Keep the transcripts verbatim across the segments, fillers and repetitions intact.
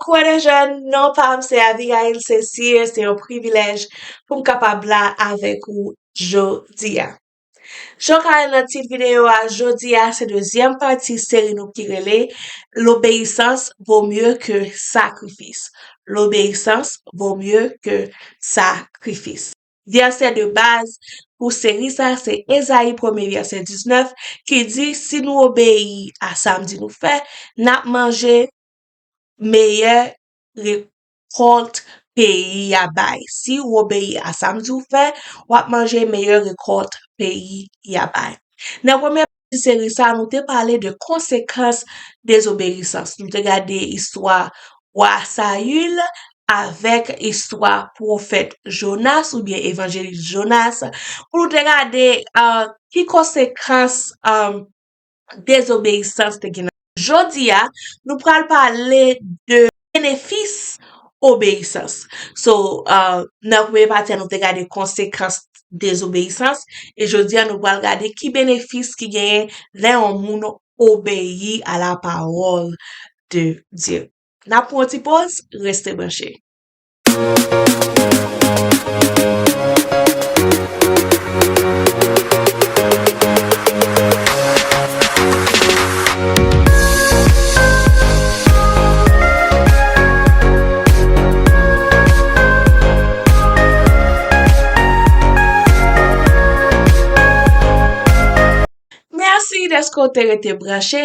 Kouwè de jèn, non pa m se Abigail Cecile, se yon privilèj pou m kapab la avèk ou jodi a. Jan w ka wè nan tit videyo a, jodi a se dezyèm pati seri nou ki rele L'obéissance vaut mieux que sacrifice. L'obéissance vaut mieux que sacrifice. Vèsè de baz pou seri sa se Ezayi premye vèsè diznèf ki di si nou obeyi a sa m di nou fè, n ap manje meyè rekòt peyi a bay. Si w obeyi a sa m di w fè, w ap manje meyè rekòt peyi a bay. Nan premye pati seri sa, nou te pale de konsekans dezobeyisans. Nou te gade istwa wa Sayil avèk istwa pwofèt Jonas oubyen evanjelis Jonas, pou nou te gade uh, ki konsekans um, dezobeyisans te gen nan. Jodi a, nou pral pale de benefis obeyisans. So, uh, nan premye pati a, nou te gade konsekans dezobeyisans, e jodi a, nou pral gade ki benefis ki genyen lè yon moun obeyi a la parole de Dieu. N ap pran yon ti poz, reste branche. Mèsi dèske w te rete branche.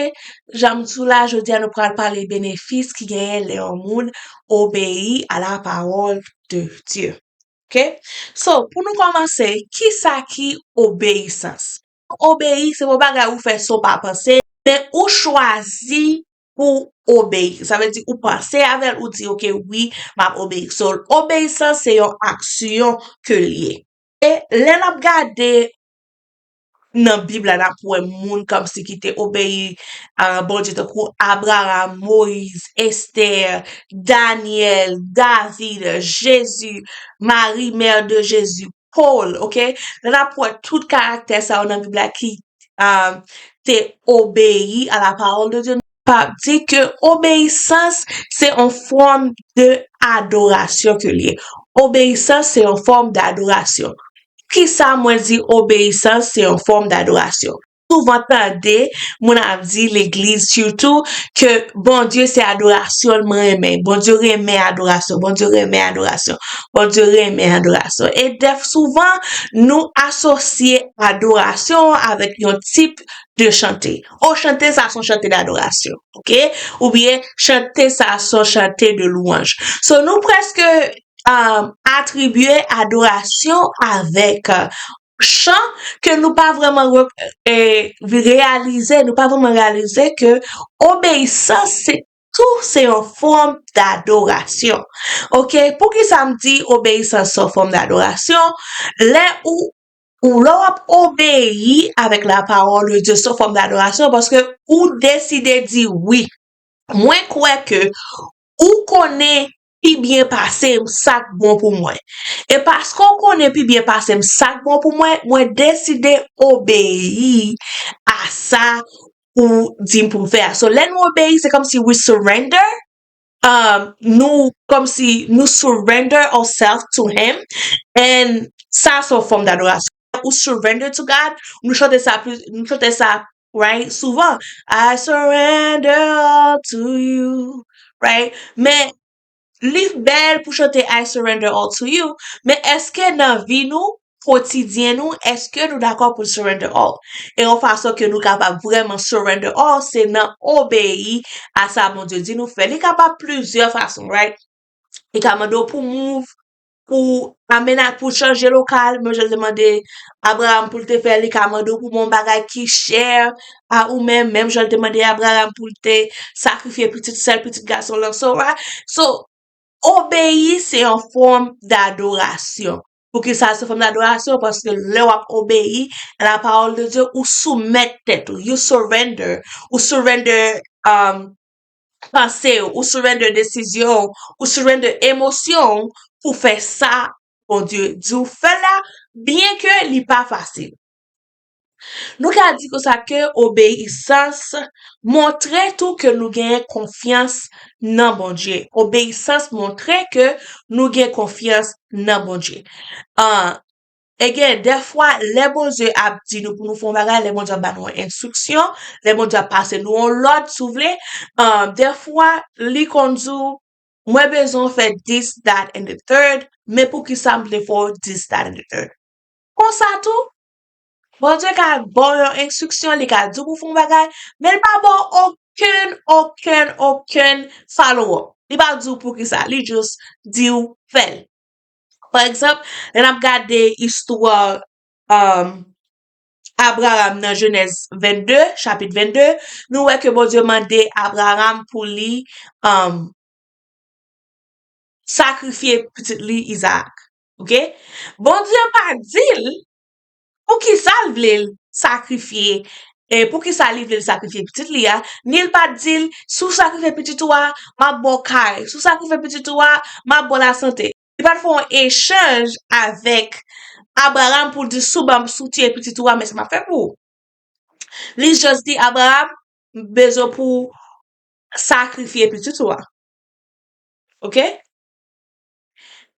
Jan m di w la, jodi a nou pral pale benefis ki genyen lè yon moun obeyi a la parole de Dieu. Ok? So, pou nou kòmanse, kisa ki obeyisans? Obeyi, se pa bagay ou fè san w pa panse, men ou chwazi pou obeyi. Sa vle di ou panse avè l, ou di, ok, wi, m ap obeyi. So, obeyisans se yon aksyon ke l ye. E lè n ap gade nan Bib la, n ap wè moun kòmsi ki te obeyi a Bondye, tankou Abraram, Moyiz, Estè, Danyèl, David, Jezi, Mari, mè de Jezi, Pòl, ok? Lè n ap wè tout karaktè sa yo nan Bib la ki um, te obeyi a la parole de Dieu, pa di ke obeyisans se yon fòm de adorasyon ke l ye. Obeyisans se yon fòm dadorasyon. Kisa mwen di obeyisans se yon fòm dadorasyon? Souvan tande moun ap di legliz sitou ke Bondye se adorasyon l mwen renmen. Bondye renmen adorasyon. Bondye renmen adorasyon. Bondye renmen adorasyon. E dèf souvan, nou asosye adorasyon avèk yon tip de chante. O, chante sa se yon chante dadorasyon, ok? Oubyen chante sa se yon chante de lwanj. So, nou prèske um, atribye adorasyon avèk uh, chan ke nou pa vrèman re, e, reyalize, nou pa vrèman reyalize ke obeyisans se tou se yon fòm dadorasyon. Ok, poukisa m di obeyisans se yon fòm dadorasyon? Lè ou, ou lè w ap obeyi avèk la parole de Dieu se yon fòm dadorasyon paske ou deside di wi. Mwen kwè ke ou konnen pi byen pase m sa k bon pou mwen. E paske w konnen pi byen pase m sa k bon pou mwen, mwen deside obeyi a sa ou di m pou m fè a. So, lè nou obeyi, se kòmsi we surrender. Um, nou, kòmsi nou surrender ourselves to him. And sa, se yon fòm dadorasyon. Ou surrender to God, nou chante sa plis, nou chante sa, right? Souvan, I surrender all to you, right? Men, li bèl pou chante I surrender all to you, men èske nan vi nou, kotidyen nou, èske nou dakò pou n surrender all? E yon fason ke nou kapab vrèman surrender all, se nan obeyi a sa Bondye di nou fè. Li kapab plizyè fason, right? Li ka mande w pou move, pou amena, pou chanje lokal, menm jan l te mande Abraram pou l te fè, li ka mande w pou yon bagay ki chè a ou menm, menm jan l te mande Abraram pou l te sakrifye pitit, sèl pitit gason l lan, so, right? So, obeyi se yon fòm dadorasyon. Poukisa se fòm dadorasyon? Paske lè w ap obeyi a la parole de Dieu, ou soumèt tèt ou, you surrender, ou surrender um, panse w, ou surrender desizyon w, ou surrender emosyon w pou fè sa Bondye di w fè la, byen ke li pa fasil. Nou ka di konsa ke obeyisans montre tou ke nou genyen konfyans nan Bondye. Obeyisans montre ke nou gen konfyans nan Bondye. Ah, e gen dèfwa, lè Bondye ap di nou pou nou fè yon bagay, lè Bondye ap ba nou yon enstriksyon, lè Bondye ap pase nou yon lòd, si w vle, ah, dèfwa, li konn di w, mwen bezwen w fè this, that, and the third, men poukisa m vle fè w this, that, and the third? Konsa tou, Bondye ka ba w yon enstriksyon, li ka di w pou w fè yon bagay, men li pa ba w okenn, okenn, okenn follow up. Li pa di w poukisa, li just di w fè l. Pa egzanp, lè n ap gade istwa, um, Abraram nan Jenèz vennde, chapit vennde, nou wè ke Bondye mande Abraram pou li, um, sakrifye pitit li Izaak. Oke? Bondye pa di l poukisa l vle l sakrifye, e poukisa li vle l sakrifye pitit li a, ni l pa t di l, "Si w sakrifye pitit ou a, m ap ba w kay. Si w sakrifye pitit ou a, m ap ba w lasante." Li pa t fè yon echanj avèk Abraram pou l di, "Si w ban m, si w tiye pitit ou a, men sa m ap fè pou ou." Li just di, "Abraram, m bezwen pou w sakrifye pitit ou a." Oke?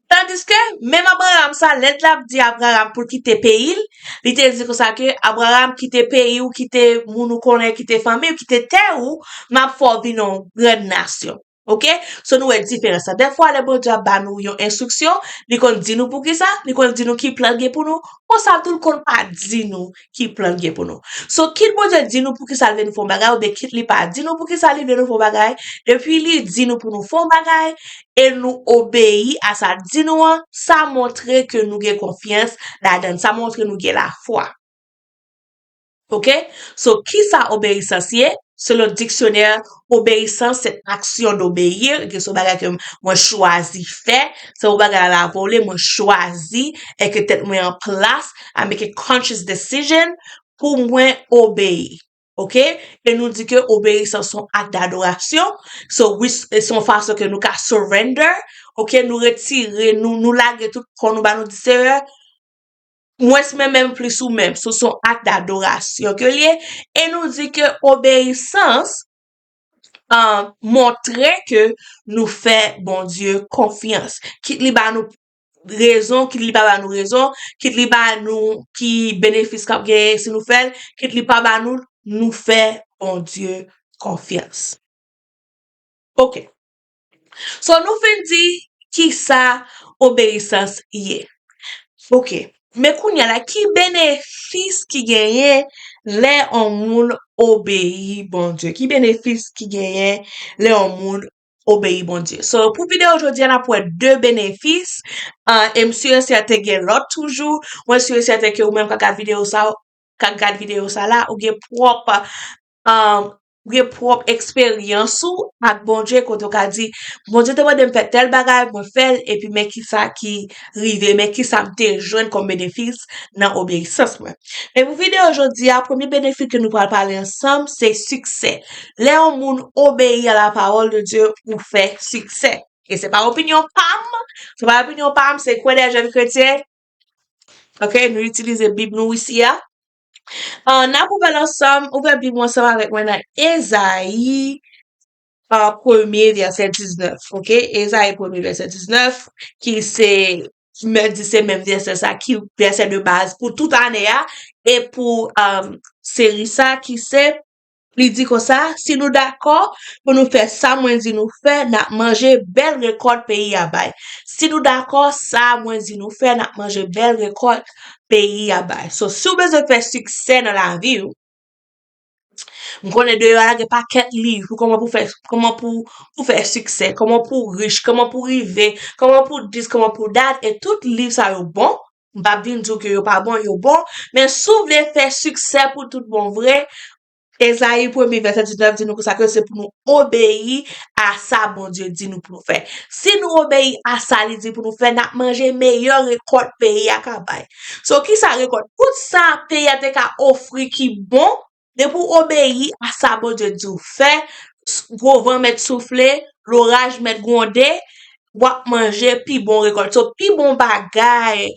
Tandiske, menm Abraram sa, lè l t ap di Abraram pou l kite peyi l, li te di konsa ke, "Abraram, kite peyi w, kite moun ou konnen, kite fanmi w, kite tè ou, m ap fè w vin yon grann nasyon." Oke? So, nou wè diferans la. Dèfwa, lè Bondye ap ba nou yon enstriksyon, li konn di nou poukisa, li konn di nou ki plan l gen pou nou, konsa tou l konn pa di nou ki plan l gen pou nou. So, kit Bondye di nou poukisa l vle nou fè yon bagay, oubyen kit li pa di nou poukisa li vle nou fè yon bagay, depi li di nou pou nou fè yon bagay, e nou obeyi a sa l di nou an, sa montre ke nou gen konfyans ladan l, sa montre nou gen lafwa. Oke? So, kisa obeyisans ye? Selon diksyonè, obeyisans, c'est action d'obéir. Oke, se yon bagay ke mwen chwazi fè. Se yon bagay la vole, mwen chwazi, e ke tèt mwen an plas, I make a conscious decision pou mwen obeyi. Oke? E nou di ke obeyisans se yon ak dadorasyon. So, wi, s-, se yon fason ke nou ka surrender. Oke? Nou retire, nou, nou lage tout kò nou ba nou di, Seyè, mwens mwen menm, plis ou menm. So, se yon ak dadorasyon ke l ye. E nou di ke obeyisans, ah, montre ke nou fè Bondye konfyans. Kit li ba nou rezon, kit li pa ba nou rezon, kit li ba nou ki benefis k ap genyen si nou fè l, kit li pa ba nou, nou fè Bondye konfyans. Oke. So, nou fin di kisa obeyisans ye. Oke. Men kounye a la, ki benefis ki genyen lè yon moun obeyi Bondye? Ki benefis ki genyen lè yon moun obeyi Bondye? So, pou videyo jodi a, n ap wè de benefis. Ah, e m si e sèten gen lòt toujou. Mwen si e sèten ke ou menm k ap gad videyo sa, k ap gad videyo sa la, ou gen pwòp, ah, ou gen pwòp eksperyans ou ak Bondye, kote w ka di, "Bondye te mande m fè tèl bagay, mwen fè l, epi men kisa ki rive, men kisa m te jwenn kòm benefis nan obeyisans mwen." Men pou videyo jodi a, premye benefis ke nou pral pale ansanm, se siksè. Lè yon moun obeyi a la parole de Dieu, ou fè siksè. E se pa opinyon pa m, se pa opinyon pa m, se Kwè dè Jèn Kretyen. Oke, nou itilize Bib nou isi a. Ah, n ap ouvè l ansanm, ouvè Bib ou ansanm avèk mwen nan Ezayi, ah, premye vèsè diznèf, oke? Ezayi premye vèsè diznèf, ki se, m di se menm vèsè sa ki vèsè de baz pou tout ane a, e pou, ah, seri sa ki se, li di konsa, "Si nou dakò pou nou fè sa mwen di nou fè, n ap manje bèl rekòt peyi a bay." Si nou dakò, sa mwen di nou fè, n ap manje bèl rekòt peyi a bay. So, si w bezwen fè siksè nan lavi w, m konnen deyò a la gen pakèt liv pou kòman pou fè, kòman pou, pou fè siksè, kòman pou rich, kòman pou rive, kòman pou this, kòman pou that, e tout liv sa yo bon. M p ap vin di w ke yo pa bon, yo bon, men si w vle fè siksè pou tout bon vre, Ezayi premye vèsè diznèf di nou konsa ke se pou nou obeyi a sa Bondye di nou pou nou fè. Si nou obeyi a sa li di pou nou fè, n ap manje meyè rekòt peyi a ka bay. So, kisa rekòt? Tout sa peyi a te ka ofri ki bon, depi w obeyi a sa Bondye di w fè, s-, gwo van mèt soufle, loraj mèt gwonde, w ap manje pi bon rekòt. So, pi bon bagay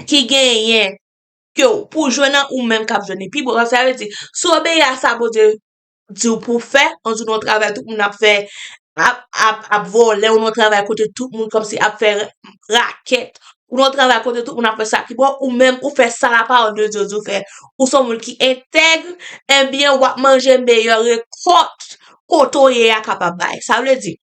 ki genyen ke w, pou w jwenn nan, ou menm k ap jwenn li pi bon. Sa vle di, si w obeyi a sa Bondye di w pou w fè, ann di w nan yon travay tout moun ap fè, ap, ap, ap vòlè, ou nan yon travay kote tout moun kòmsi ap fè rakèt, ou nan yon travay kote tout moun ap fè sa ki bon, ou menm ou fè sa lapawòl de Dye di w fè, ou se yon moun ki entèg, ebyen, w ap manje meyè rekòt kote w ye a kapab bay. Sa vle di,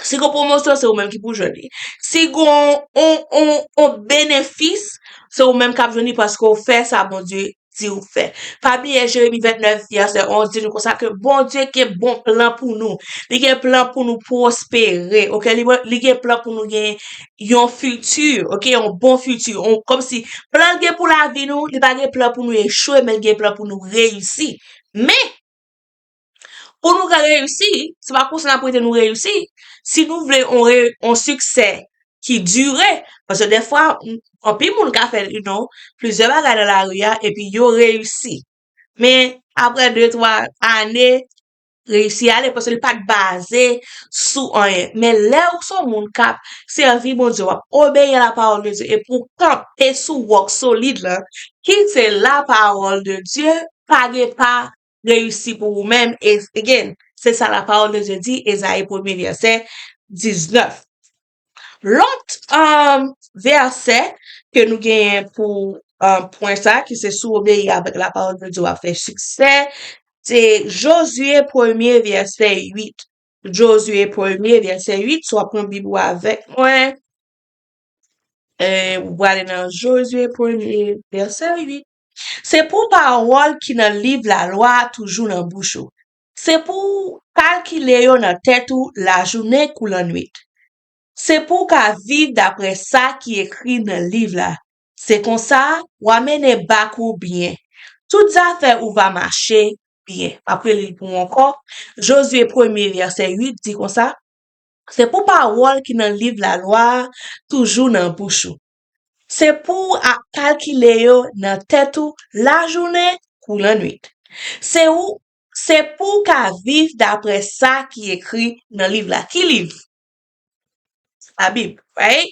si gon pwomosyon, se ou menm ki pou jwenn li. Si gon on, on, on benefis, se ou menm k ap jwenn li paske w fè sa Bondye di w fè. Pa bliye Jeremi vennèf, vèsè onz di nou konsa ke Bondye gen bon plan pou nou. Li gen plan pou nou pwospere, oke? Li, li gen plan pou nou gen yon fiti, oke? Yon bon fiti. On, kòmsi plan l gen pou lavi nou, li pa gen plan pou nou echwe, men l gen plan pou nou reyisi. Men, pou nou ka reyisi, se pa konsa n ap rete nou reyisi. Si nou vle on, re- on siksè ki dire, paske dèfwa, anpil moun ka fè, you know, plizyè bagay nan lari a, epi yo reyisi. Men, apre de, twa ane, reyisi ale, paske li pa t baze sou anyen. Men lè ou se yon moun k ap sèvi Bondye, w ap obeyi a lapawòl de Dye, epi w kanpe sou wòk solid la, ki se lapawòl de Dye, pa gen pa reyisi pou ou menm. E, again, se sa lapawòl de Dye di, Ezayi premye vèsè diznèf. Lòt, um, vèsè ke nou genyen pou, um, pwen sa, ki se si w obeyi avèk lapawòl de Dye, w ap fè siksè, se Jozye premye vèsè uit. Jozye premye vèsè uit, si w ap pran Bib ou avèk mwen. E, ou prale nan Jozye premye vèsè uit. Se pou pawòl ki nan liv lalwa a toujou nan bouch ou. Se pou w kalkile yo nan tèt ou lajounen kou lannwit. Se pou w ka viv daprè sa ki ekri nan liv la. Se konsa, w a mennen bak ou byen. Tout zafè ou va mache byen. M ap reli l pou w ankò. Jozye premye vèsè uit di konsa, se pou pawòl ki nan liv lalwa a toujou nan bouch ou. Se pou w ap kalkile yo nan tèt ou lajounen kou lannwit. Se ou, se pou w ka viv daprè sa ki ekri nan liv la. Ki liv? Labib, right?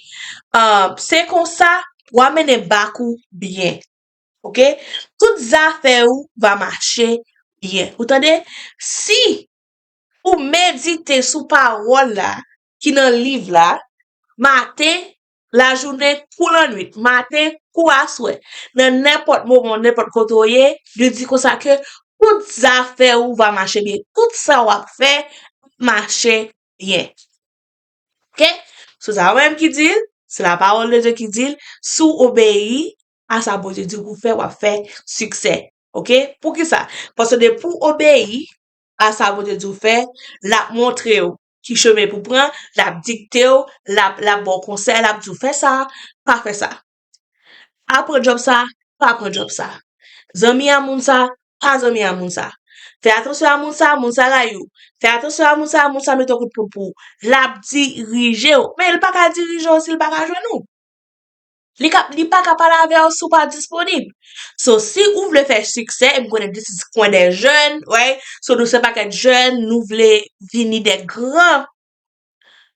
Um, se konsa, w a mennen bak ou byen. Oke? Tout zafè ou va mache byen. Ou tande? Si ou medite sou pawòl la ki nan liv la, maten, lajounen kou lannwit, maten kou aswè, nan nenpòt moman, nenpòt kote w ye, li di konsa ke tout zafè ou va mache byen, tout sa w ap fè mache byen. Oke? So, sa menm ki di l, se lapawòl de Dye ki di l, si w obeyi a sa Bondye di w pou fè, w ap fè siksè. Oke? Poukisa? Paske depi w obeyi a sa Bondye di w fè, l ap montre w ki chemen pou pran, l ap dikte w, l ap, l ap ba w konsèy, l ap di w fè sa, pa fè sa. Pa pran djòb sa, pa pran djòb sa. Zanmi a moun sa, pa zanmi a moun sa. Fè atansyon a moun sa, moun sa rayi w. Fè atansyon a moun sa, moun sa mete yon kout poud pou ou. L ap dirije w. Men li pa ka dirije w si li pa ka jwenn ou. Li ka, li pa ka pale avè w si w pa disponib. So, si ou vle fè siksè, e m konnen this is kwen dè jèn, right? So, nou se pakèt jèn, nou vle vini dè gran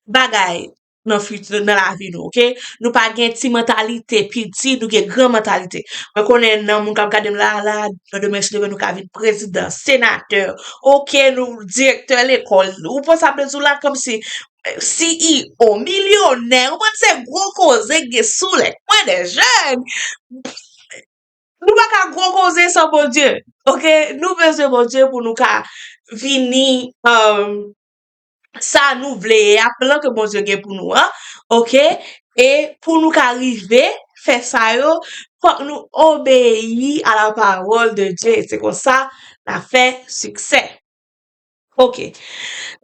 bagay nan fiti, nan lavi nou, oke? Nou pa gen ti mantalite piti, nou gen gran mantalite. Mwen konnen nan moun k ap gade m la, la, nan demen si Dye vle nou ka vin prezidan, senatè, oke, nou direktè lekòl. Ou panse ap bezwen la kòmsi, eh, C E O, milyonè, ou konn se gwo koze k gen sou lè. Mwen de jèn, nou pa ka gwo koze san Bondye, oke? Nou bezwen Bondye pou nou ka vini, um, sa nou vle ye a, plan ke Bondye gen pou nou an, oke? E pou nou ka rive fè sa yo, fòk nou obeyi a la parole de Dieu. Se konsa n a fè siksè. Oke.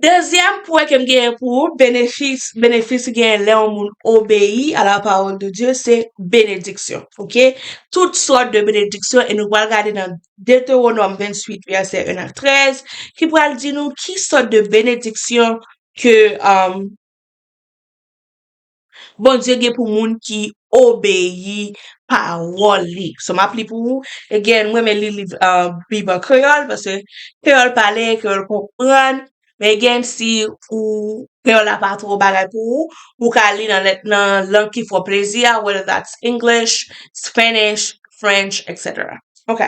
Dezyèm pwen ke m genyen pou ou, benefis, benefis ki genyen lè yon moun obeyi a la parole de Dieu, se benediksyon. Oke? Tout sòt de benediksyon, e nou pral gade nan Detewonòm venntuit, vèsè en a trèz, ki pral di nou ki sòt de benediksyon ke, um, Bondye gen pou moun ki obeyi pawòl li. So, m ap li pou ou. Again, mwen renmen li liv, uh, Bib an kreyòl, paske kreyòl pale, kreyòl konprann. Men again, si ou, kreyòl la pa twò bagay pou ou, ou ka li nan lèt, nan lang ki fè w plezi a, whether that's English, Spanish, French, et cetera. Ok.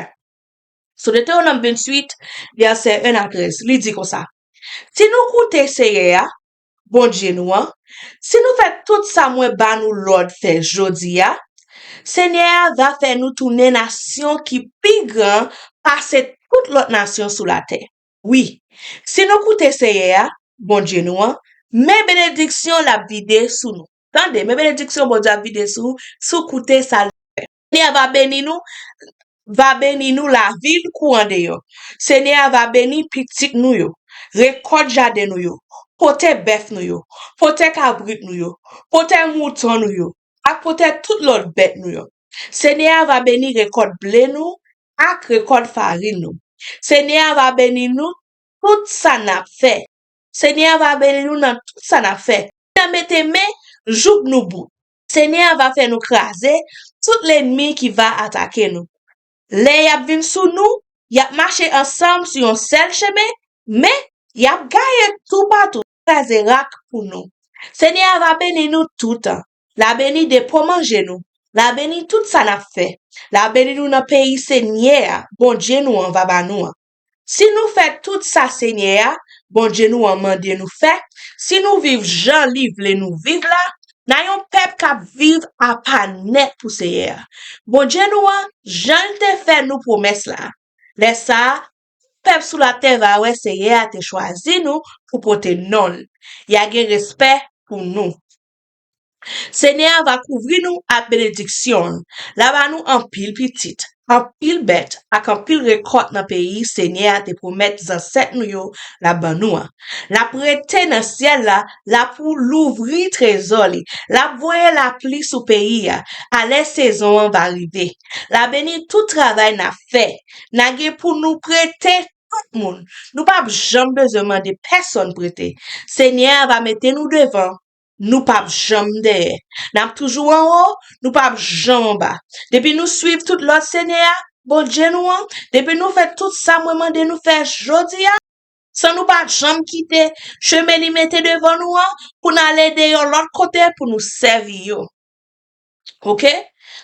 Sou Detewonòm venntuit, vèsè en a trèz, li di konsa, si nou koute Seyè a, Bondye nou an, si nou fè tout sa mwen ba nou lòd fè jodi a, Senyè a va fè nou tounen nasyon ki pi gran pase tout lòt nasyon sou latè. Wi, si nou koute Seyè a, Bondye nou an, men benediksyon l ap vide sou nou. Tande, men benediksyon Bondye ap vide sou, si w koute sa l fè. Senyè a va beni nou, va beni nou lavil kou andeyò. Senyè a va beni pitit nou yo, rekòt jaden nou yo, potè bèf nou yo, potè kabrit nou yo, potè mouton nou yo, ak potè tout lòt bèt nou yo. Senyè a va beni rekòt ble nou ak rekòt farin nou. Senyè a va beni nou tout sa n ap fè. Senyè a va beni nou nan tout sa n ap fè. N ap mete men jouk nou bout. Senyè a va fè nou kraze tout lènmi ki va atake nou. Lè y ap vin sou nou, y ap mache ansanm sou yon sèl chemen, men y ap gaye toupatou, kraze rak pou nou. Senyè a va beni nou toutan. L a beni depo manje nou. L a beni tout sa n ap fè. L a beni nou nan peyi Senyè a, Bondye nou an, va ba nou an. Si nou fè tout sa Senyè a, Bondye nou an, mande nou fè, si nou viv jan li vle nou viv la, n a yon pèp k ap viv apa nèt pou Seyè a, Bondye nou an, jan l te fè nou pwomès la. Lè sa a, tout pèp sou latè va wè Seyè a te chwazi nou pou pote non l. Y a gen respè pou nou. Senyè a va kouvri nou ak benediksyon l. L a ba nou anpil pitit, anpil bèt ak anpil rekòt nan peyi Senyè a te pwomèt zansèt nou yo l ap ban nou an. L ap rete nan syèl la, l ap louvri trezò li. L ap voye lapli sou peyi a, alè sezon an va rive. L a beni tout travay n ap fè. N a gen pou nou prete tout moun. Nou p ap janm bezwen mande pèsonn prete. Senyè a va mete nou devan. Nou p ap janm dèyè. N ap toujou anwo, nou p ap janm anba. Depi nou suiv tout lòd Senyè a, Bondye nou an, depi nou fè tout sa mwen mande nou fè jodi a, san nou pa janm kite chemen li mete devan nou an pou n ale deyò lòt kote pou nou sèvi yo. Ok?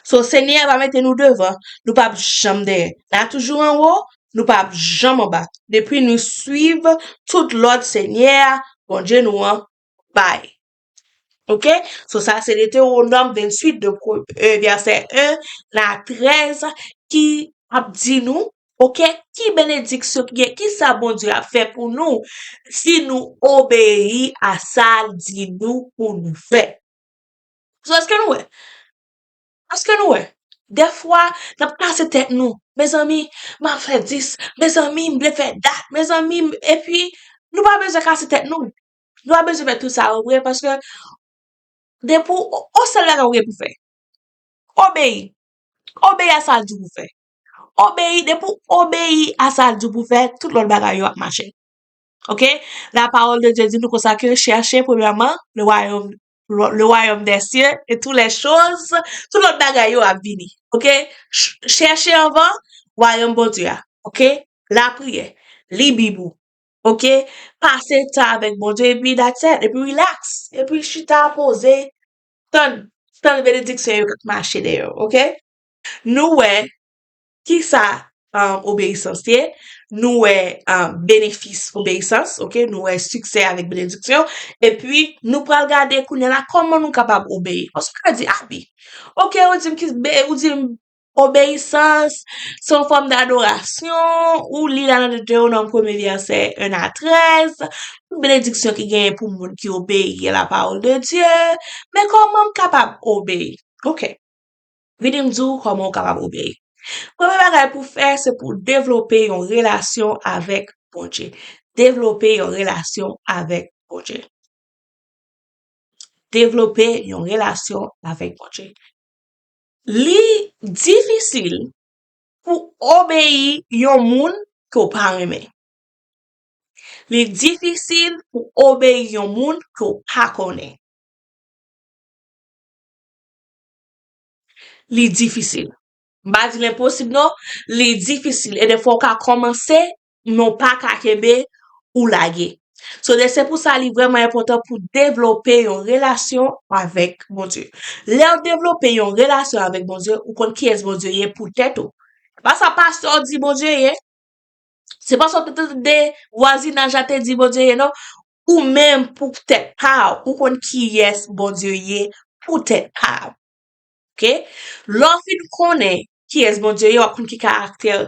So, Senyè a va mete nou devan, nou p ap janm dèyè. N a toujou anwo, nou p ap janm anba. Depi nou suiv tout lòd Senyè a, Bondye nou an, bay. Ok? So, sa se Detewonòm venntuit, de, e, vèsè en a trèz, ki ap di nou, ok, ki benediksyon ki gen, ki sa Bondye ap fè pou nou si nou obeyi a sa l di nou pou nou fè. So, èske nou wè? Èske nou wè? Dèfwa, n ap kase tèt nou. Mezanmi, m ap fè dis. Mezanmi, m vle fè dat. Mezanmi, m, epi, nou pa bezwen kase tèt nou. Nou pa bezwen fè tout sa yo vre, paske depi w, yon sèl bagay ou gen pou fè. Obeyi. Obeyi a sa l di w pou fè. Obeyi, depi w obeyi a sa l di w pou fè, tout lòt bagay yo ap mache. Ok? La parole de Dieu di nou konsa ke cherchez premièrement le royaume, le, le royaume des cieux et toutes les choses, tout lòt bagay yo ap vini. Ok? Ch-, chèche anvan wayòm Bondye a. Ok? Lapriyè, li Bib ou. Ok? Pase tan avèk Bondye, epi that's it. Epi relax. Epi chita, poze. Tann, tann benediksyon yo k ap mache dèyè w. Ok? Nou wè kisa, um, obeyisans ye, nou wè, um, benefis obeyisans, ok, nou wè siksè avèk benediksyon, epi nou pral gade kounye a la kòman nou kapab obeyi. Paske w ka di, Abi, ok, ou di m ki, be-, ou di m obeyisans se yon fòm dadorasyon, ou li la nan Detewonòm premye vèsè en a trèz, tout benediksyon ki genyen pou moun ki obeyi a la parole de Dieu, men kòman m kapab obeyi? Ok. Vini m di w kòman w kapab obeyi. Premye bagay pou w fè, se pou w devlope yon relasyon avèk Bondye. Devlope yon relasyon avèk Bondye. Devlope yon relasyon avèk Bondye. Li difisil pou obeyi yon moun ke w pa renmen. Li difisil pou obeyi yon moun ke w pa konnen. Li difisil. M pa di l enposib, non. Li difisil. E defwa w ka kòmanse, men w pa ka kenbe, ou lage. So, de, se pou sa li vrèman enpòtan pou devlope yon relasyon avèk Bondye. Lè w devlope yon relasyon avèk Bondye, ou konn kiyès Bondye ye pou tèt ou. Se pa sa pastè w di Bondye ye. Se pa sa w te tande vwazinaj la te di Bondye ye, non. Ou menm pou tèt pa w, ou konn kiyès Bondye ye pou tèt pa w. Oke? Lè w fin konnen kiyès Bondye ye, w ap konn ki karaktè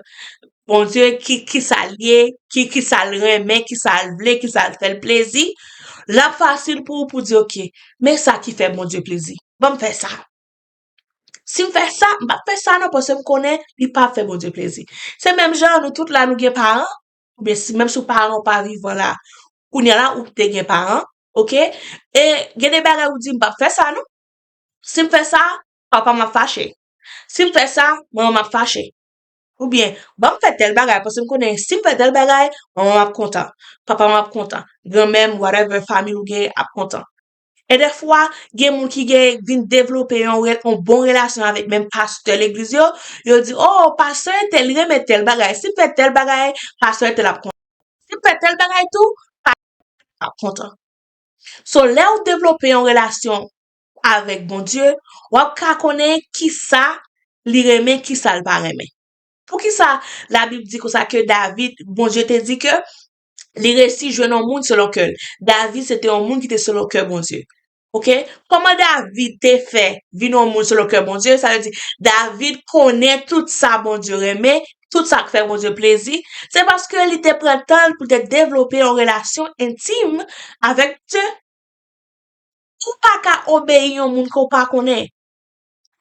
Bondye, ki, ki sa l ye, ki, ki sa l renmen, ki sa l vle, ki sa l fè l plezi. L ap fasil pou ou pou di, oke, men sa ki fè Bondye plezi. Ban m fè sa. Si m fè sa, m p ap fè sa non, paske m konnen li p ap fè Bondye plezi. Se menm jan nou tout la, nou gen paran, oubyen si, menm si paran w pa vivan la, kounye a la, ou te gen paran, oke? E gen de bagay ou di, m p ap fè sa non. Si m fè sa, papa m ap fache. Si m fè sa, manman m ap fache. Oubyen, ban m fè tèl bagay, paske m konnen si m fè tèl bagay, manman m ap kontan, papa m ap kontan, granmè m, whatever, fanmi ou gen ap kontan. E dèfwa, gen moun ki gen vin devlope yon, re- yon bon relasyon avèk menm pastè legliz yo, yo di, oh, pastè entèl renmen tèl bagay, si m fè tèl bagay, pastè entèl ap kontan. Si m fè tèl bagay tou, pastè ap kontan. So, lè w devlope yon relasyon avèk Bondye, w ap ka konnen kisa li renmen, kisa l pa renmen. Poukisa Labib di konsa ke David, Bondye te di ke li resi jwenn yon moun selon kè l. David se te yon moun ki te selon kè Bondye. Oke? Kòman David te fè vin yon moun selon kè Bondye? Sa vle di, David konnen tout sa Bondye renmen, tout sa k fè Bondye plezi. Se paske li te pran tan l pou l te devlope yon relasyon entim avèk Dye. Ou pa ka obeyi yon moun ke w pa konnen.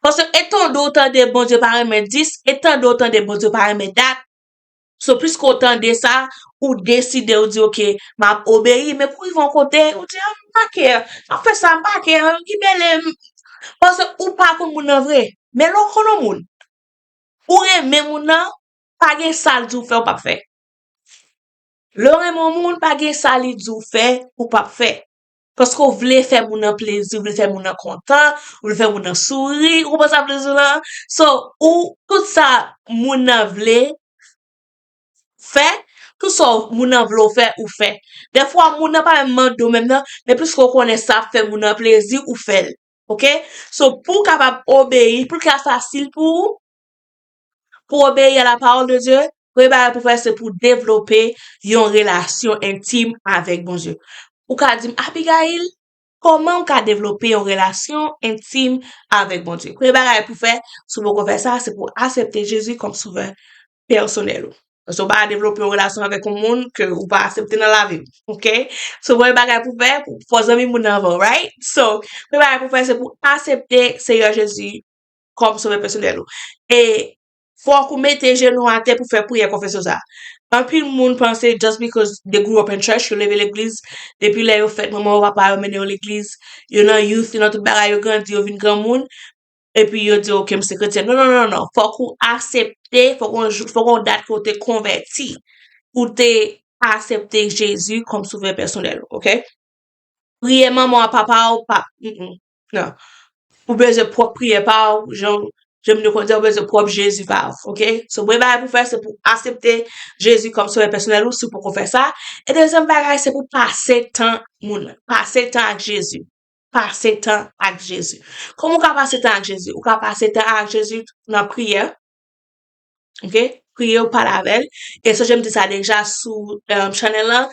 Paske e tande w tande Bondye pa renmen dis, e tande w tande Bondye pa renmen dat. So, piske w tande sa, ou deside, ou di, oke, m ap obeyi, men pou rive yon kote, ou di, a, m pa kè, m ap fè sa, m pa kè, ki mele m. Paske ou pa konn moun nan vre. Men lè w konn yon moun, ou renmen moun nan, pa gen sa l di w fè, ou p ap fè. Lè w renmen yon moun, pa gen sa li di w fè, ou p ap fè. Paske w vle fè moun nan plezi, w vle fè moun nan kontan, w vle fè moun nan souri, ou konprann sa m vle di w la? So, ou, tout sa moun nan vle fè, tout sa moun nan vle w fè, ou fè. Dèfwa, moun nan pa menm mande w menm nan, men piske w konnen sa ap fè moun nan plezi, ou fè l. Oke? So, pou w kapab obeyi, pou l ka fasil pou ou, pou obeyi a la parole de Dieu, premye bagay pou fè, se pou devlope yon relasyon entim avèk Bondye. Ou ka di m, Abigail, kòman m ka devlope yon relasyon entim avèk Bondye? Premye bagay pou fè, si w poko fè sa, se pou aksepte Jezi kòm sovè pèsonèl ou. Paske w pa devlope yon relasyon avèk yon moun ke ou pa aksepte nan lavi w, oke? So, premye bagay pou fè, pou, fò zanmi moun nan anvan w, right? So, premye bagay pou fè, se pou aksepte Seyè Jezi kòm sovè pèsonèl ou. E fòk ou mete jenou atè pou fè priyè konfesyon sa. Anpil moun panse just because they grew up in church, yo leve legliz, depi lè yo fèt, manman yo, papa yo mennen yo legliz, yo nan youth, yo nan tout bagay, yo grandi, yo vin granmoun, epi yo di, oke, m se kretyen. Non, non, non, non. Fòk ou aksepte, fòk yon jou, fòk yon dat ke w te konvèti, ou te aksepte Jezi kòm sovè pèsonèl ou, oke? Priyè manman w, papa w, pa, mm, mm, non. Ou bezwen pwòp priyè pa w, jan, jan m te konn di, ou bezwen pwòp Jezi pa w, oke? So, premye bagay pou fè, se pou aksepte Jezi kòm sovè pèsonèl ou, si w poko fè sa. E dezyèm bagay, se pou pase tan moun nan. Pase tan ak Jezi. Pase tan ak Jezi. Kòman w ka pase tan ak Jezi? Ou ka pase tan ak Jezi nan priyè. Oke? Priye, w pale avè l. E sonje m di sa deja sou, um, channel lan.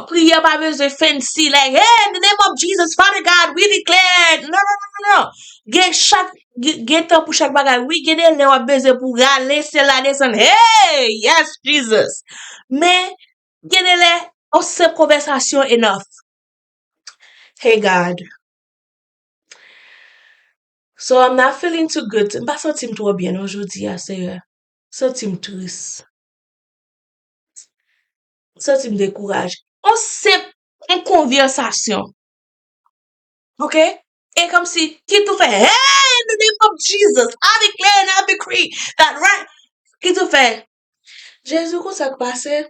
Priyè pa bezwen fancy, like, hey, in the name of Jesus, Father God, we declare. Non, non, non, non, non. Gen chak, gen, gen tan pou chak bagay. Wi, gen de lè w ap bezwen pou rale syèl la desann. Hey, yes, Jesus. Men, gen de lè, yon senp konvèsasyon enough. Hey, God. So, I'm not feeling too good. M pa santi m twò byen non jodi a, Seyè. Santi m tris. Santi m dekouraje. Yon senp, yon konvèsasyon. Oke? E kòmsi, ki tou fè, hey, in the name of Jesus, I declare and I decree that, right? Ki tou fè, Jezi, konsa k pase,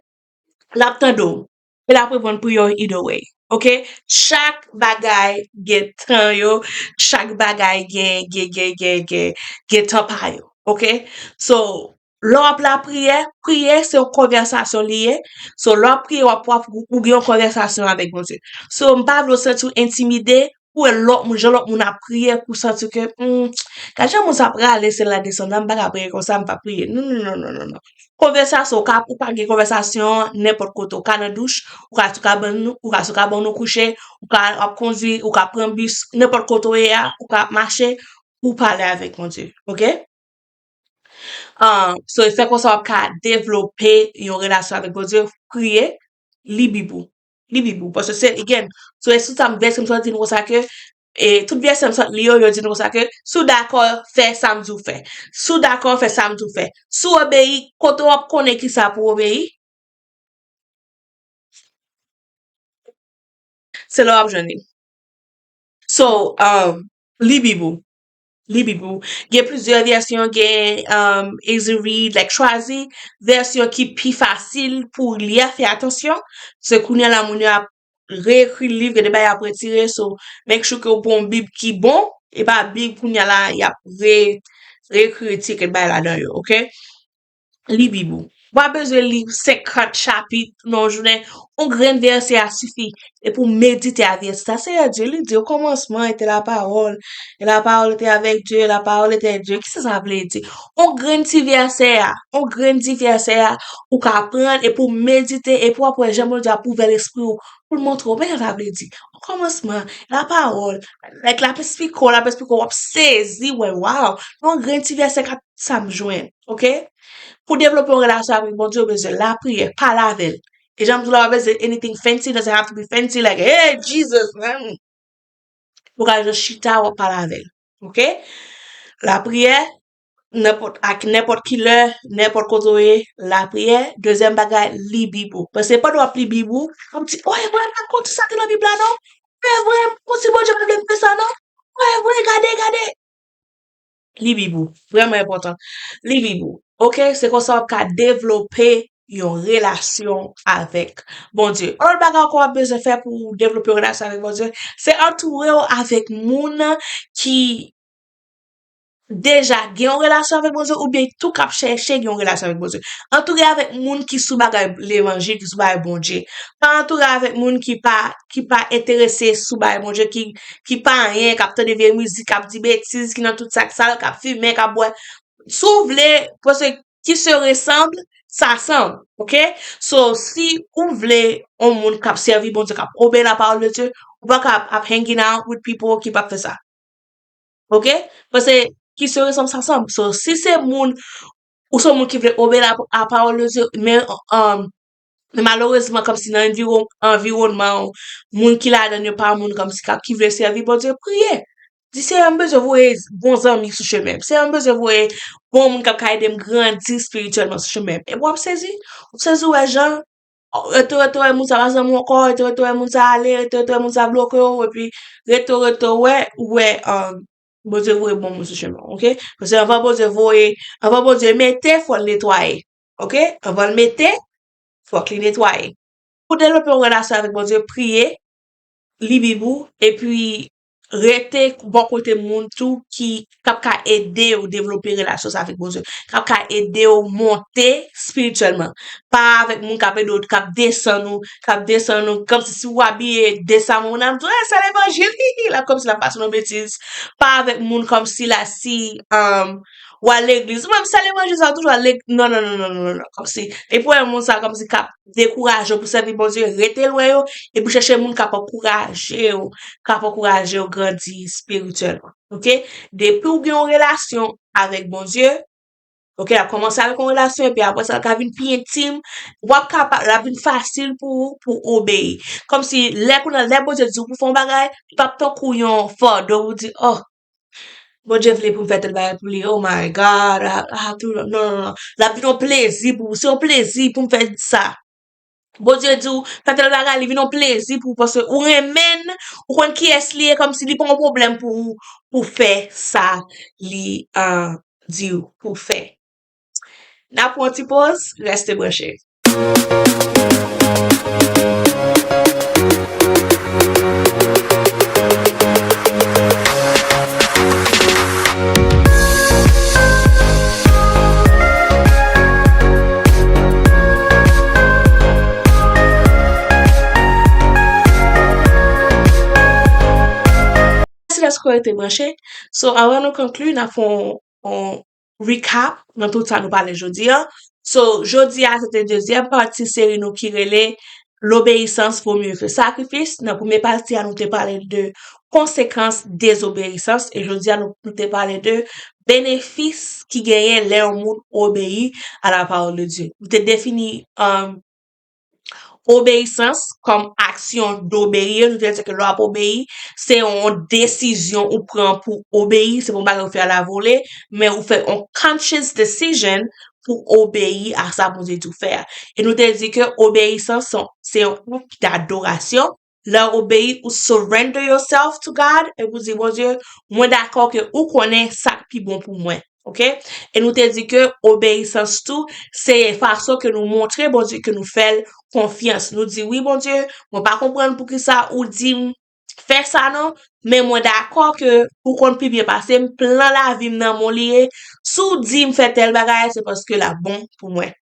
l ap tande w. E l ap reponn priyè w either way. Oke? Chak bagay gen tan yo, chak bagay gen, gen, gen, gen, gen, gen tan pa yo. Oke? So, Lè w ap lapriyè, priyè se yon konvèsasyon li ye. So, lè w ap priye, w ap, w ap, ou gen yon konvèsasyon avèk Bondye. So, m pa vle w santi w entimide pou w wè lòt moun, jan lòt moun ap priye, pou w santi ke, hmm, gad jan moun sa prale, syèl la desann la, m pa ka priye konsa, m pa priye. Non, non, non, non, non, non. Konvèsasyon, ou ka, ou ka gen konvèsasyon an nenpòt kote. Ou ka nan douch, ou ka sou kabann ou, ou ka sou kabann ou kouche, ou ka ap kondui, ou ka pran bis, nenpòt kote w ye a, ou ka ap mache, ou pale avèk Bondye, oke? Ah, so, e fè konsa w ap ka devlope yon relasyon avèk Bondye, priye, li Bib ou. Li Bib ou. Paske se, again, so, e sou sa m vèse m sot di nou konsa ke, e tout vèse m sot li yo, yo di nou konsa ke, si w dakò, fè sa m di w fè. Si w dakò, fè sa m di w fè. Si w obeyi, kote w ap konnen ki sa pou w obeyi? Se la w ap jwenn li. So, um, li Bib ou. Li Bib ou. Gen plizyè vèsyon, gen, um, Easy Read, like, chwazi vèsyon ki pi fasil pou w li a, fè atansyon. Se kounye a la, moun yo ap reekri liv, gen de bagay y ap retire, so, make sure ke w pran yon Bib ki bon, e pa Bib kounye a la, y ap re, reekri ti kèk bagay ladan yo, oke? Li Bib ou. Ou pa bezwen li senkant chapit nan yon jounen. Yon grenn vèsè a sifi. E pou medite a vèsè sa. Seyè Dye, li di, au commencement était la parole. Et la parole était avec Dieu, et la parole était Dieu. Kisa sa vle di? Yon grenn ti vèsè a. Yon grenn ti vèsè a. Ou ka pran, e pou medite, e pou w ap wè jan Bondye ap ouvè lespri w. Pou l montre w, men sa vle di. Au commencement, la parole. Like, l ap esplike w, l ap esplike w, w ap sezi, w wè, wow. Yon grenn ti vèsè k ap sa m jwenn, oke? Pou devlope yon relasyon avèk Bondye, ou bezwen lapriyè, pale avè l. E jan m di w la, w pa bezwen anything fancy, doesn't have to be fancy, like, hey, Jesus, man. Ou ka jis chita, w ap pale avè l, oke? Lapriyè, nenpòt, ak nenpòt ki lè, nenpòt kote w ye, lapriyè. Dezyèm bagay, li Bib ou. Paske pandan w ap li Bib ou, w ap di, oh, e vre, m pa t konn sa ki nan Bib la, non. E vre, m konn si Bondye pa vle m fè sa, non. Oh, e vre, gade, gade. Li Bib ou. Vrèman enpòtan. Li Bib ou. Oke? Se konsa w ap ka devlope yon relasyon avèk Bondye. Yon lòt bagay ankò w ap bezwen fè pou w devlope yon relasyon avèk Bondye, se antoure w avèk moun ki deja gen yon relasyon avèk Bondye oubyen tou k ap chèche gen yon relasyon avèk Bondye. Antoure avèk moun ki sou bagay levanjil, ki sou bagay Bondye. Pa antoure avèk moun ki pa, ki pa enterese sou bagay Bondye, ki, ki pa anyen, k ap tande vye mizik, k ap di betiz, ki nan tout sa k sal, k ap fimen, k ap bwè. Si w vle, paske qui se ressemble, s'assemble, oke? So, si ou vle yon moun k ap sèvi Bondye, k ap obeyi la parole de Dieu, ou pa ka ap, ap hanging out with people ki p ap fè sa. Oke? Paske qui se ressemble, s'assemble. So, si se moun, ou se moun ki vle obeyi la, la parole de Dieu, men, um, men malerezman, kòmsi nan anviwon-, anviwònman w, moun ki ladan yo pa moun kòmsi k ap, ki vle sèvi Bondye, priye. Di, Seyè, m bezwen voye bon zanmi sou chemen m. Seyè, m bezwen voye bon moun k ap ka ede m grandi espirityèlman sou chemen m. Epi w ap sezi. W ap sezi, w wè jan, rete, rete, wè moun sa pa zanmi w ankò, rete, rete, wè moun sa ale, rete, rete, wè moun sa bloke w, epi rete, rete, wè, ou wè, um, Bondye voye bon moun sou chemen w, oke? Paske anvan Bondye voye, anvan Bondye mete, fò l netwaye, oke? Anvan l mete, fòk li netwaye. Pou devlope yon relasyon avèk Bondye, priye, li Bib ou, epi rete bò kote moun tou ki, k ap ka ede w devlope relasyon sa avèk Bondye, k ap ka ede w monte espirityèlman. Pa avèk moun k ap ede w, k ap desann ou, k ap desann ou, kòmsi si w abiye desann, moun ap di w, eh, sa levanjil, hihi, l ap kòmsi l ap pase w nan betiz. Pa avèk moun kòmsi la, si, um, w al legliz. Ou menm, sa levanjil sa, w toujou al legliz. Non, non, non, non, non, non, non. Kòmsi, epi w wè moun sa, kòmsi k ap dekouraje w pou sèvi Bondye, rete lwen yo, epi chèche moun k ap ankouraje w, k ap ankouraje w grandi espirityèlman. Oke? Depi w gen yon relasyon avèk Bondye, oke, l ap kòmanse avèk yon relasyon, epi apre sa, l ka vin pi entim, w ap kapa-, l ap vin fasil pou ou, pou w obeyi. Kòmsi, lè kounye a, lè Bondye di w pou fè yon bagay, li p ap tankou yon fado pou w di, oh, Bondye vle pou m fè tèl bagay pou li. Oh my God. I, I have to, non, non, non. L ap vin yon plezi pou ou. Se yon plezi pou m fè sa. Bondye di w, fè tèl bagay, li vin yon plezi pou ou, paske ou renmen l, ou konn kiyès li ye, kòmsi li pa yon pwoblèm pou ou, pou fè sa li, ah, di w pou w fè. N ap pran yon ti poz, rete branche. Èske w rete branche? So, anvan nou konkli, n ap fè yon, yon recap nan tout sa nou pale jodi a. So, jodi a, se te dezyèm pati seri nou ki rele L'obéissance vaut mieux que sacrifice. Nan premye pati a, nou te pale de konsekans dezobeyisans. E jodi a, nou, nou te pale de benefis ki genyen lè yon moun obeyi a la parole de Dieu. Nou te defini, um, obeyisans kòm aksyon d'obéir. Nou te di ke lè w ap obeyi, se yon desizyon ou pran pou obeyi. Se pa yon bagay ou fè a la vole, men ou fè yon conscious decision pou obeyi a sa Bondye di w fè a. E nou te di ke obeyisans se yon, se yon ak dadorasyon. Lè w obeyi, ou surrender yourself to God, e pou di, Bondye, mwen dakò ke ou konnen sa k pi bon pou mwen. Oke? E nou te di ke obeyisans tou, se fason ke nou montre Bondye ke nou fè l konfyans. Nou di, wi, Bondye, mwen pa konprann poukisa ou di m fè sa non, men mwen dakò ke ou konn pi byen pase m, plan lavi m nan men w li ye. Si w di m fè tèl bagay, se paske l ap bon pou mwen.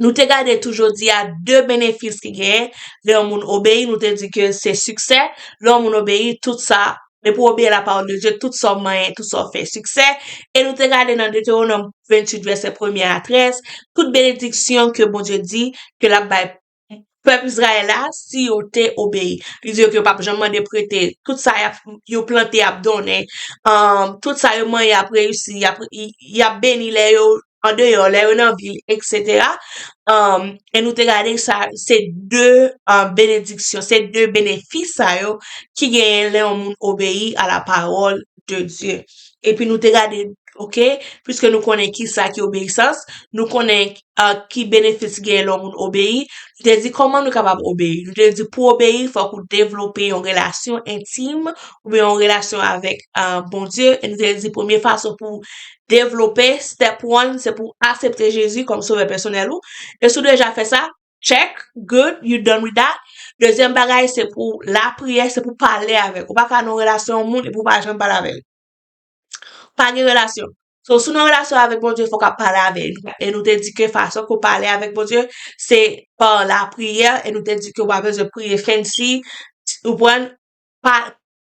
Nou te gade tou jodi a de benefis ki genyen lè yon moun obeyi. Nou te di ke se siksè. Lè yon moun obeyi, tout sa, depi w obeyi a la parole de Dieu, tout sa w manyen, tout sa w fè, siksè. E nou te gade nan Detewonòm venntuit, vèsè premye a trèz, tout benediksyon ke Bondye di ke l ap bay pèp Izrayèl la, si yo te obeyi. Li di yo ke yo p ap janm mande prete. Tout sa y ap, yo plante, y ap donnen. Um, tout sa yo manyen, y ap reyisi, y ap, y, y ap beni lè yo andeyò, lè yo nan vil, etsetera. Um, e nou te gade sa, se de, um, benediksyon, se de benefis sa yo ki genyen lè yon moun obeyi a la parole de Dieu. Epi nou te gade, oke, piske nou konnen ki sa ki obeyisans, nou konnen, uh, ki benefis genyen lè yon moun obeyi. Nou te di kòman nou kapab obeyi. Nou te di pou obeyi, fòk ou devlope yon relasyon entim oubyen yon relasyon avèk, uh, Bondye. E nou te di premye fason pou devlope, step one, se pou aksepte Jezi kòm sovè pèsonèl ou. E si w deja fè sa, check, good, you done with that. Dezyèm bagay, se pou lapriyè, se pou pale avè l. Ou pa ka nan yon relasyon yon moun epi w pa janm pale avè l. Pa gen relasyon. So, si w nan relasyon avèk Bondye, fòk w ap pale avè l. E nou te di ke fason ke w pale avèk Bondye, se pa lapriyè. E nou te di ke w pa bezwen priye fancy. Ou konprann? Pa,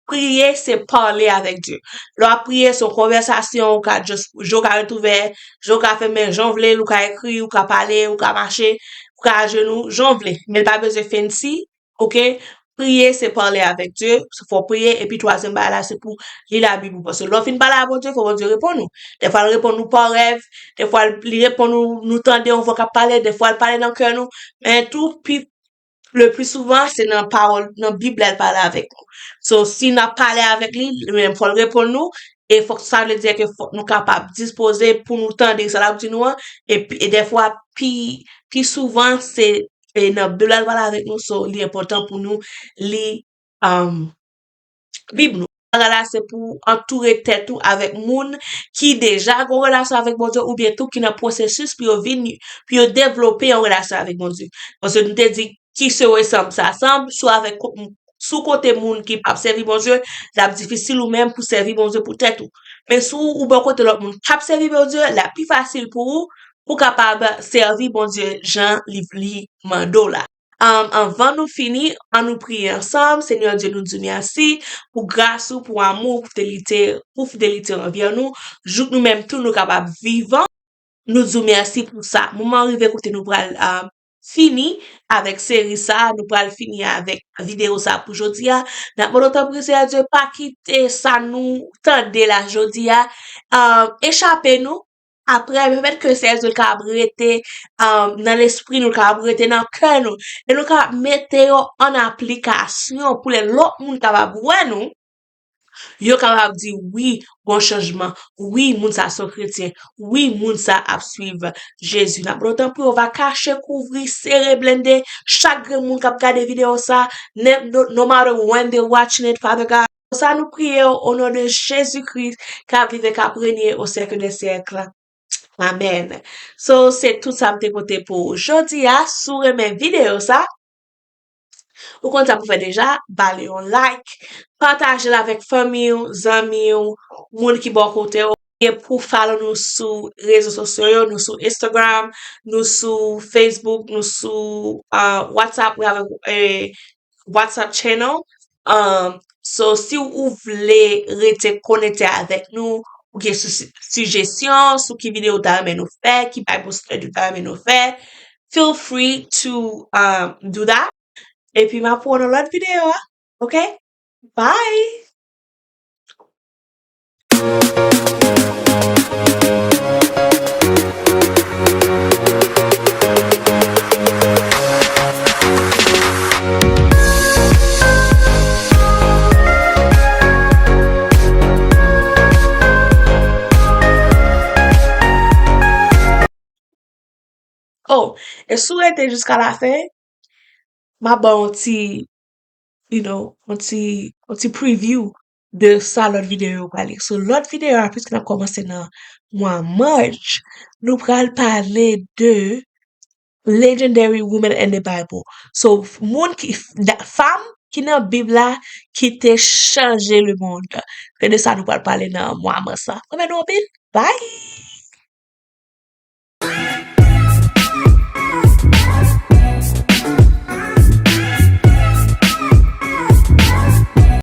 priye, se pale avèk Dye. Lè w ap priye, se yon konvèsasyon, ou ka just, je w ka ret ouvè, je w ka fèmen, jan w vle, ou ka ekri, ou ka pale, ou ka mache, ou ka ajenou, jan w vle. Men l pa bezwen fancy, oke? Priye, se pale avèk Dye, se fò w priye, epi twazyèm bagay la, se pou li Labib ou. Paske lè w fin pale a Bondye, fò Bondye reponn ou. Dèfwa, l reponn ou pa rèv, dèfwa, li reponn ou, nou tande yon vwa k ap pale, dèfwa, l pale nan kè nou. Men tou, pi, le pli souvan, se nan pawòl, nan Bib la, l pale avèk nou. So, si n ap pale avèk li, li menm, fò l reponn nou, e fòk, sa vle di ke fòk nou kapab dispoze pou nou tande sa l ap di nou an, epi, e dèfwa, pi, pi souvan, se e nan Bib la l pale avèk nou, so li enpòtan pou nou li, um, Bib nou. Bagay la se pou antoure tèt ou avèk moun ki deja gen yon relasyon avèk Bondye oubyen tou ki nan pwosesis pou yo vin, pou yo devlope yon relasyon avèk Bondye. Paske nou te di ki se resanm sa sanm, sou avèk ko-, sou kote moun ki p ap sèvi Bondye, l ap difisil ou menm pou sèvi Bondye pou tèt ou. Men si w bò kote lòt moun k ap sèvi Bondye, l ap pi fasil pou ou, pou kapab sèvi Bondye jan li, li mande w la. Um, anvan nou fini, ann nou priye ansanm. Senyè Dye, nou di w mèsi pou gras ou, pou amou, pou fidelite, pou fidelite w anvè nou. Jouk nou menm tou, nou kapab vivan. Nou di w mèsi pou sa. Moman an rive kote nou pral, um, fini avèk seri sa, nou pral fini avèk videyo sa pou jodi a. N ap mande w tanpri, Senyè Dye, pa kite sa nou tande la jodi a, um, echape nou. Apre, pèmèt ke Senyè Dye kapab rete, um, nan lespri nou, kapab rete nan kè nou. E nou kapab mete yo an aplikasyon pou lè lòt moun kapab wè nou, yo kapab di, wi, gon chanjman. Wi, moun sa se yon kretyen. Wi, moun sa ap swiv Jezi. N ap mande w tanpri, w va kache, kouvri, sere, blende chak grenn moun k ap gade videyo sa, no, no matter when they watching it, Father God. Sa nou priye o non de Jezi Kris k ap viv e k ap renye o syèk dè syèk. Amèn. So, se tout sa m te pote pou ou jodi a. Si w renmen videyo sa, ou konn sa pou fè deja, ba l yon like, pataje l avèk fanmi w, zanmi w, moun ki bò kote w. E pou follow nou sou rezo sosyo yo, nou sou Instagram, nou sou Facebook, nou sou, uh, WhatsApp, we have a, a WhatsApp channel. Um, So, si ou vle rete konekte avèk nou, ou gen su- sijesyon sou ki videyo ou ta renmen nou fè, ki Bible study ou ta renmen nou fè, feel free to um, do that. Epi m ap wè w nan lòt videyo a. Ok? Bye! Oh, e si w rete jiska lafen, m ap ba w yon ti, you know, yon ti, yon ti preview de sa lòt videyo yo prale. So, lòt videyo a, piske n ap kòmanse nan mwa March, nou pral pale de Legendary Women in the Bible. So, moun ki, da- fanm ki nan Bib la, ki te chanje le monde. Se de sa nou pral pale nan mwa Mars la. Mwen renmen nou anpil. Bye!